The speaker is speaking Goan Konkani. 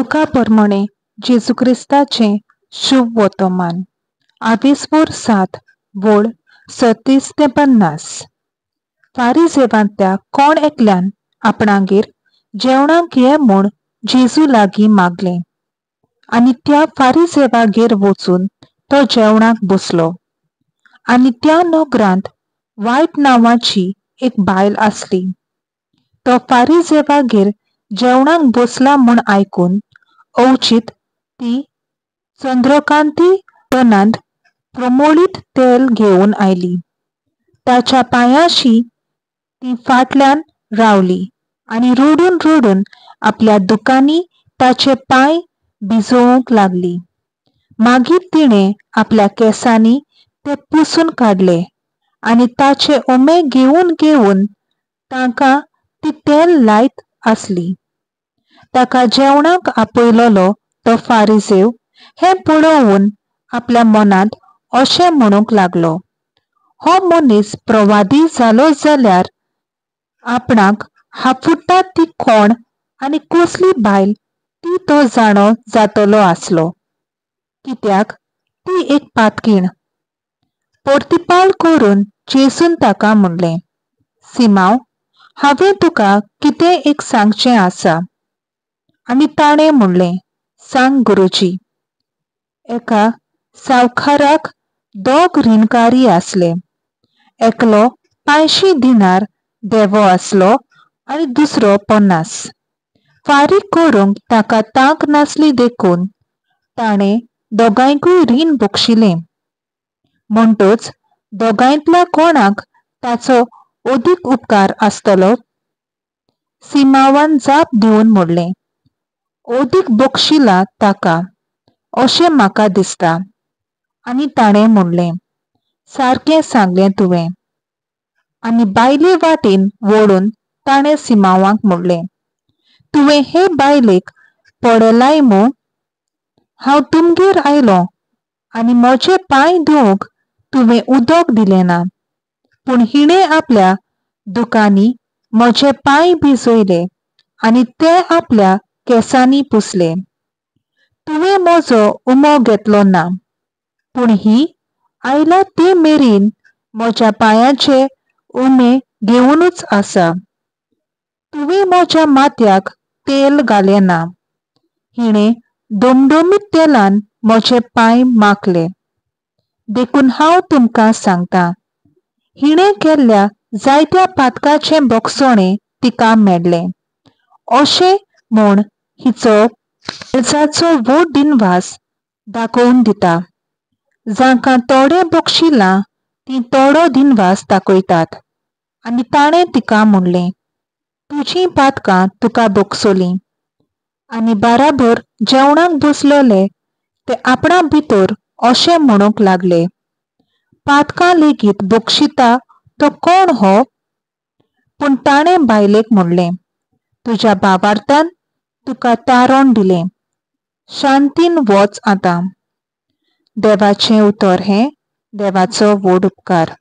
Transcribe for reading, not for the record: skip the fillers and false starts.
लुका प्रमाणे जेजू क्रिस्ताचें शुभ वर्तमान, आवेस्वोर 7 वळ 37 ते 50. फारिजेवांतल्या कोण एकल्यान आपणागेर जेवणाक ये म्हूण जेजू लागीं मागलें आनी त्या फारिजेवागेर वचून तो जेवणाक बसलो. आनी त्या नगरांत वायट नांवाची एक बायल आसली. तो फारिजेवागेर जेवणाक बसला म्हूण आयकून अवचीत ती चंद्रकांती टनांत प्रमोळीत तेल घेवन आयली. ताच्या पांयांशी ती फाटल्यान रावली आनी रडून रडून आपल्या दुकांनी ताचे पांय भिजोवंक लागली. मागीर तिणें आपल्या केंसांनी ते पुसून काडले आनी ताचे उमे घेवन घेवन तांकां ती तेल लायत आसली. ताका जेवणाक आपयलोलो तो फारिजेव हें पळोवन आपल्या मनांत अशें म्हणूंक लागलो, हो मनीस प्रवादी जालो जाल्यार आपणाक हाफुडटा ती कोण आनी कसली बायल ती तो जाणो जातलो आसलो, कित्याक ती एक पातकीण. परतिपाल करून जेजून ताका म्हणलें, सिमांव, हांवें तुका कितें एक सांगचें आसा. आनी ताणें म्हणलें, सांग गुरुजी. एका सावकाराक दोग रिणकारी आसले. एकलो 500 दिनार देवो आसलो आनी दुसरो 50. फारीक करूंक ताका तांक नासली देखून ताणें दोगांयकूय रीण बक्षिलें. म्हणटच दोगांयतल्या कोणाक ताचो अदीक उपकार आसतलो? सिमांवान जाप दिवन म्हणलें, अदीक बक्षिलां ताका अशें म्हाका दिसता. आनी ताणें म्हणलें, सारकें सांगलें तुवें. आनी बायले वाटेन वळून ताणें सिमांवाक म्हणलें, तुवें हे बायलेक पळयलाय मूं? हांव तुमगेर आयलो आनी म्हजे पांय धुवंक तुवें उदक दिलें ना, पूण हिणें आपल्या दुकांनी म्हजे पांय भिजयले आनी ते आपल्या केंसांनी पुसले. तुवें म्हजो उमो घेतलो ना, पूण ही आयला ते मेरेन म्हज्या पांयांचे उमे घेवनूच आसा. तुवें म्हज्या माथ्याक तेल घालें ना, हिणें डमडमीत तेलान म्हजे पांय माखले. देखून हांव तुमकां सांगता, हिणें केल्ल्या जायत्या पातकाचें भोगसणें तिका मेळ्ळें. अशें म्हूण हिचो काळजाचो व्हड दिनवास दाखोवन दिता. जांकां थोडें बक्षिलां तीं थोडो दिनवास दाखयतात. आनी ताणें तिका म्हणलें, तुजीं पातकां तुका भोगसलीं. आनी बाराबर जेवणाक बसलेले ते आपणा भितर अशें म्हणूंक लागले, पातकां लेगीत बक्षिता तो कोण हो? पूण ताणें बायलेक म्हणलें, तुज्या भावार्थान तुका तारण दिलें, शांतीन वच आतां. देवाचें उतर हें देवाचो व्हड उपकार.